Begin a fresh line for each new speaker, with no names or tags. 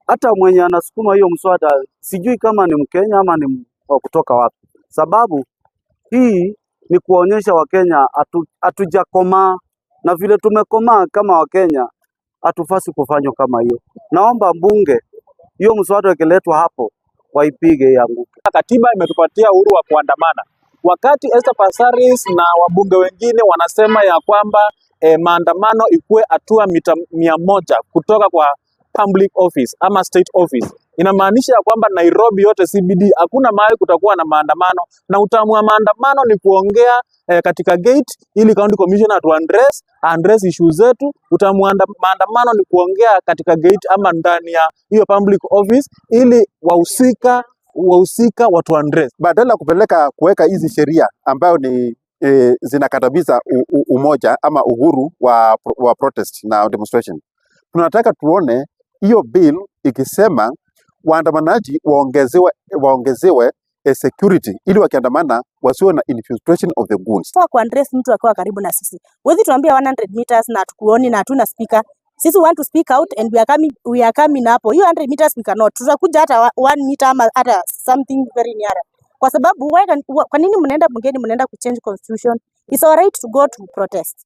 Hata mwenye anasukuma hiyo mswada sijui kama ni Mkenya ama ni wa kutoka wapi, sababu hii ni kuwaonyesha Wakenya hatujakomaa, na vile tumekomaa kama Wakenya hatufasi kufanywa kama hiyo. Naomba bunge hiyo mswada ikiletwa hapo waipige ianguke.
Katiba imetupatia uhuru wa kuandamana. Wakati Esther Passaris na wabunge wengine wanasema ya kwamba maandamano ikuwe hatua mita 100 kutoka kwa public office ama state office, inamaanisha ya kwamba Nairobi yote CBD hakuna mahali kutakuwa na maandamano, na utamu wa maandamano ni kuongea katika gate ili county commissioner tu address issue zetu. Utamu wa maandamano ni kuongea katika gate ama ndani ya hiyo public office ili wahusika watu address.
Badala ya kupeleka kuweka hizi sheria ambayo ni zinakandamiza umoja ama uhuru wa protest na demonstration, tunataka tuone hiyo bill ikisema waandamanaji waongezewe security ili wakiandamana wasiwe na infiltration of the goons.
Kwa kuaddress mtu akiwa karibu na sisi. Huwezi tuambia 100 meters na hatukuoni na hatuna speaker. Sisi want to speak out and we are coming hapo. Hiyo 100 meters we cannot. Tutakuja hata 1 meter ama hata something very near. Kwa sababu kwa nini mnaenda bungeni, mnaenda kuchange constitution? It's our right to go to protest.